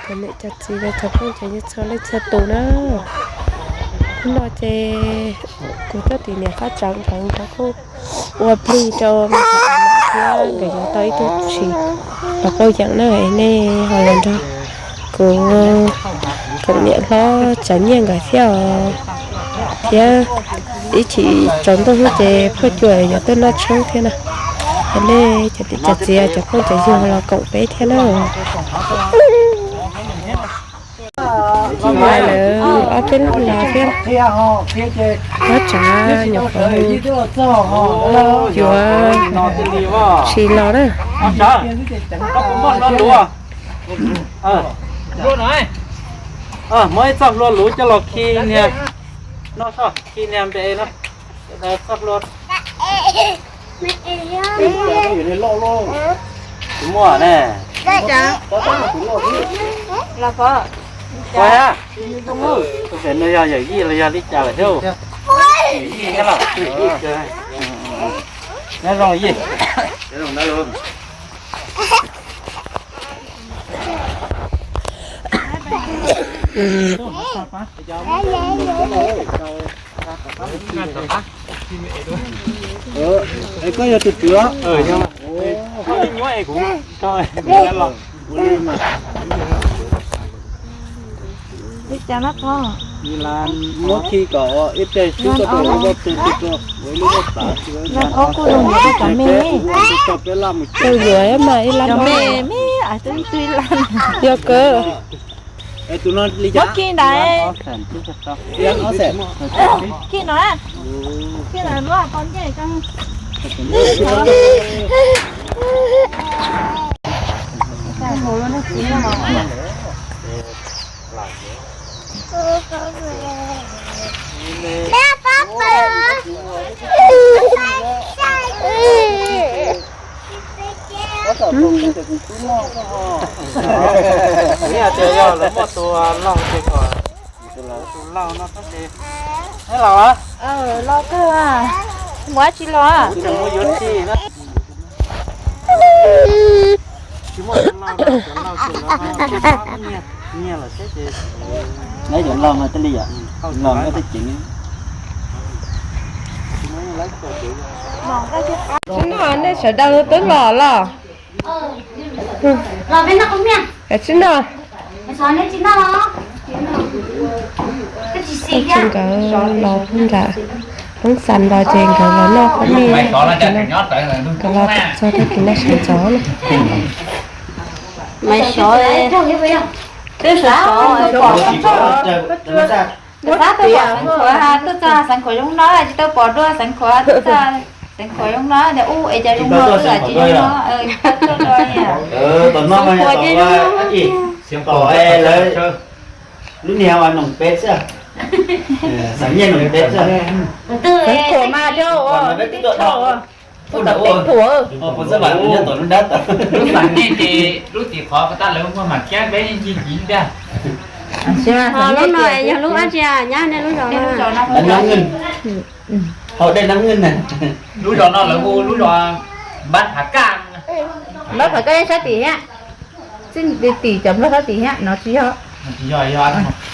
Cov niam cov txiv cov phooj cov ywg txhua leej txhua tus na, hnub no ces kuv txoj tim niam fab tsawv nkawd nkawd kuj ua plig rau thiab nkawd yuav tau ib tug tshis los pauj yeem na, nej ho los nrog kuv koom niam hlob Tsav Nyiaj nkawd thiab os, thiab ib chim tsaus ntuj ces phauj Cua yuav tuaj noj tshoob thiab na. Yog nej cov niam cov txiv cov phooj cov ywg los koom peb thiab na. Ib yam lawv ob peb leeg los thiab, ob tsav nyuam qhuav yuav tshis los na. Muab ib txoj hlua luv coj los khi niag, no so khi niag npe no, txoj hlua. Muaj ne. Ua, tus pem no yog yawm yij los yog li cas lawm thiab? Yawm yij thiab los? Nyob zoo yij. Es koj yog tus tswv os? Muab khi kom ib teg xwb, koj rau lub voj teg, ua ib lub voj tav, tus yuav mas ib lab me me, yog kawg. Muab khi ntawd, khi no, khi no lub pov ncej. Tias yog lawv muaj tus laug ces kom tus laug no tab sis, neb laus los kawg, mus dab tsi los? Tseem mus yuav tshis na. Tsis muaj tus laug, cov laug ces lawv nyiag lawm xwb ces. Neb cov laug mas tej li yom, laug neb tej ceev. Tsis no nej sawv daws twb los los. Tsis no. Nkawd los nram Hmoob Xas los ces nkawd los noj qhov nej, nkawd los txog tag kis no sawv ntxov na. Maiv sov, twb sov sov, pom, xav tuaj pom Xeev Khuam, tuaj txog Xeev Khuam zoo no, tsis tau pom dua Xeev Khuam, tuaj txog Xeev Khuam zoo no tias ub es cas zoo no, tuaj tsis zoo no, tuaj dua Xeev Khuam ces zoo no. Lub niag uas noom peb xwb, xav nyiaj noom peb xwb. Xeev Khuam mas dhau, peb teb chaws, peb teb chaws. Lub xav nyiaj ces lub tim qhov ko tas lawv muaj mam kiab peb ncig kiv tiag. Lub no yog lub dab tsi nyab nej lub zos no? Hau dej nab nwj na. Lub zos no lawv hu lub zos Npab Phav Kaj. Npab Phav Kaj sab tim thiab. Txij tim cov Nplog sab tim thiab no tsis yog.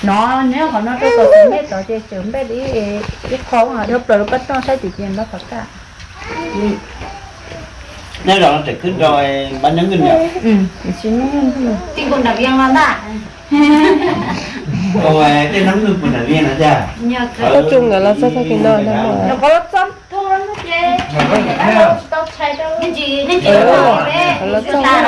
No nyob qhov no rau tom tus npej tod ces tseem npej li ib qho dhau plaws lub pab toj sab tim ces Npab Phav Kaj. Nej zos no tseem khwb nrau Npab Nyob Nwj yom? Tsis Nyob Nwj, Tij Nkuj Nram Vias no ntag. Tej Nab Nwj puas Nram Vias no cas? Ua tsuj nkawd los txog tag kis no. Qhov los txog tag ces tsis tau tshais rau. Nej tsis, nej tsis los txog lawm.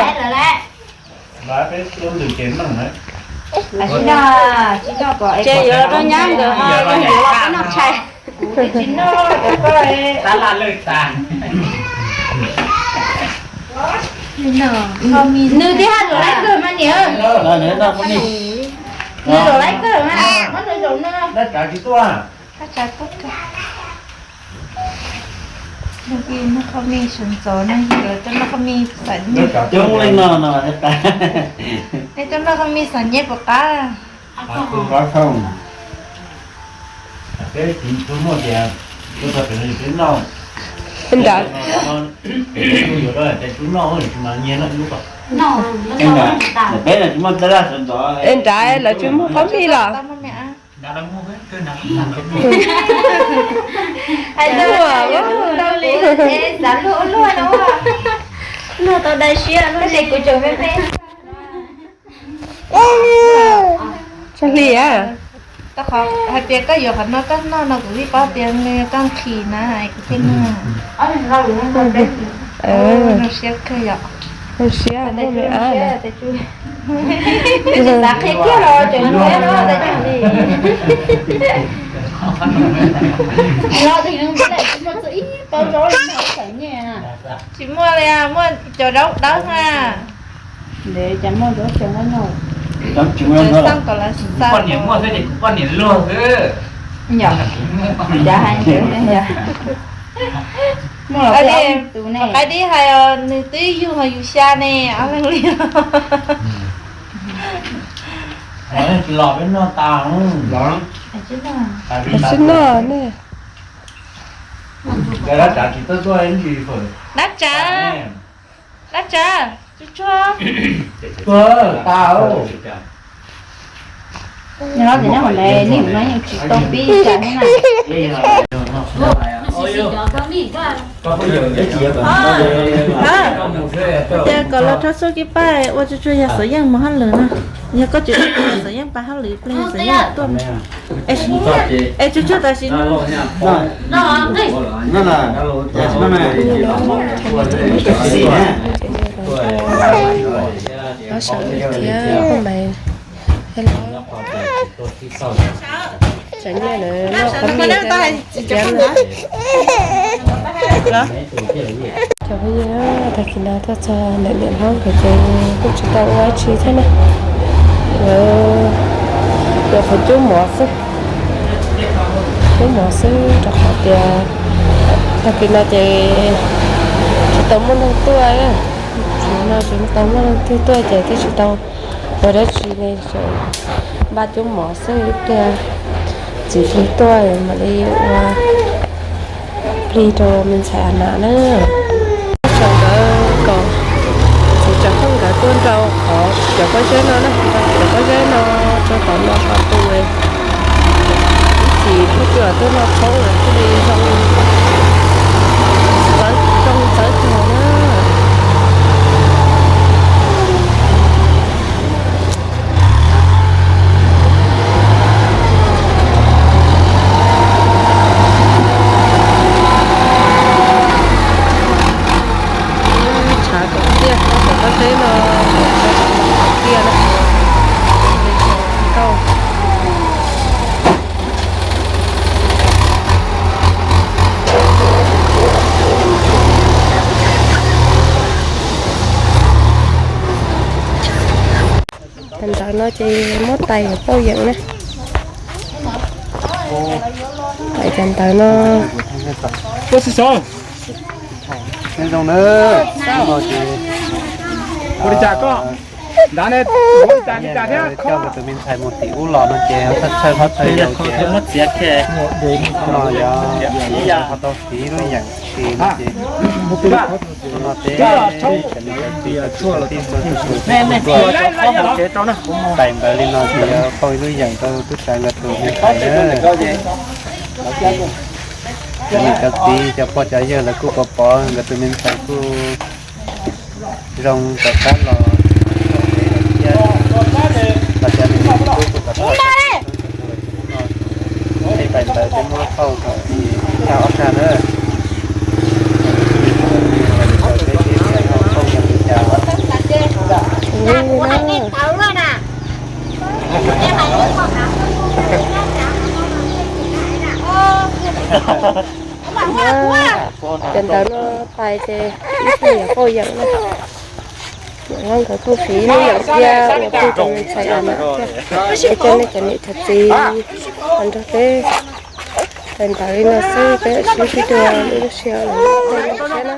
Ces yuav los rau nyab nkawd ho yuav los peb noj tshais. Nws twb haj luam laib kawg mas niam. Nws luam laib kawg mas muab nws zaum no. Noj qhov me sawv ntxov no, yog coj noj qhov me xam nyej. Nej coj noj qhov me xam nyej puas qab? Ntawd. Peb los tsis muaj tab laj sawv ntxov. Es nrad lawv tsis muaj qaub npij los? Luag tau dai siab, luag kuv tseem me me. Txog hli a? Tau qhov hais tias koj yuav qhov no koj noj no kuv yeej paub tias nws koj nqhis na, kuv thiaj noj. Zoo siab kawg yom. Zoo siab muaj me ab. Xav qhia kiag los tseem zoo siab no tas li. Los tseem zoo siab lawm, tsis muaj txog ib pob zaub li no xwb. Tsis muaj li, muaj cov zaub dawb na. Ntev cas muaj zaub tseem no. Tseem xaj kom lawv xav. Poj niam muaj xwb ces kuv poj niam luag xwb. Yog, yog hais ntawd yog. Muaj los qaib dib hais os, nws twb yug ho yus xya ne, ob leeg li. Los peb noj tas. Los tsis noj ne. Dab tsav tsis tuaj tuaj ntsis fawm. Dab tsav, dab tsav, tsuag tsuag. Tuag tas. Nyob los tias nyob hauv ntawd nij no yeej tsis tau pib cas thiab na. Ces kom los rho xub kib paj ua tsuag tsuag yog Xov Yeej mus hauj lwm no. Yog koj tsis ua tsuag tsuag yog Xov Yeej pab hauj lwm pliag Xov Yeej tuaj. Es tsuag tsuag tam sim no. Los sawv thiab poj npais. Tseem nyiaj lawm noj qhov mi thiab. Cov phooj ywg, tag kis no tuaj txog ntawm niam hlob nkawd ces kuj tsis tau ua dab tsi thiab na. Lawv yuav qhov cub mov xwb, cub mov xwb rau qhov tias tag kis no ces tsis tau muaj neeg tuaj. Tsis no tsis tau muaj neeg twg tuaj ces twb tsis tau ua dab tsi li, npaj cub mov xwb, ib pliag txiv plig tuaj mam li ua plig rau me ntxhais Anas na. Tsoom nkawd kom txiv tsoom phooj nkawd tuaj nrau qhov cov pob zeb no na, nrau cov pob zeb no rau tom no qhov tus ib txiv plig tuaj noj tshoob lawm thiaj li zoo, zoo txawv kawg na. Tshav kom tiaj, tshav kom teb no, kom tiaj na. Nkauj. Cov ntawv no ces muab tais pauj yeem na. Tais cov ntawv no. Ua li cas koj? Nrad ne, ua li cas li cas thiab? Coj tus me ntxhais mus tim ub los no ces thawj thawj qhov thawj yau ces no yog qhov tau siv lub yeem tshis no ces no teb tais ntawv li no ces yog pauj ib lub yeem rau tub sawv nkawd tus me ntxhais na. Cov niam cov txiv cov pog cov yawg lawv kuj pov pov nkawd tus me ntxhais kuj zoo rov qab los teb lawm thiab. Los cov me nyuam tub kuj rov qab los teb no. Tej tais ntawv peb muab pauj kom tag ob sab na. Tau teb teb pauj yog li cas. Cov ntawv no tais ces ib txhia yog pauj yeem na. Niam hlob nkawd kuj siv lub yeem thiab ua plig rau me ntxhais Anas thiab. Es coj nej cov niam cov txiv nrog peb tais ntawv li no xwb, peb sib sib dua lub lub sij hawm no thiab na.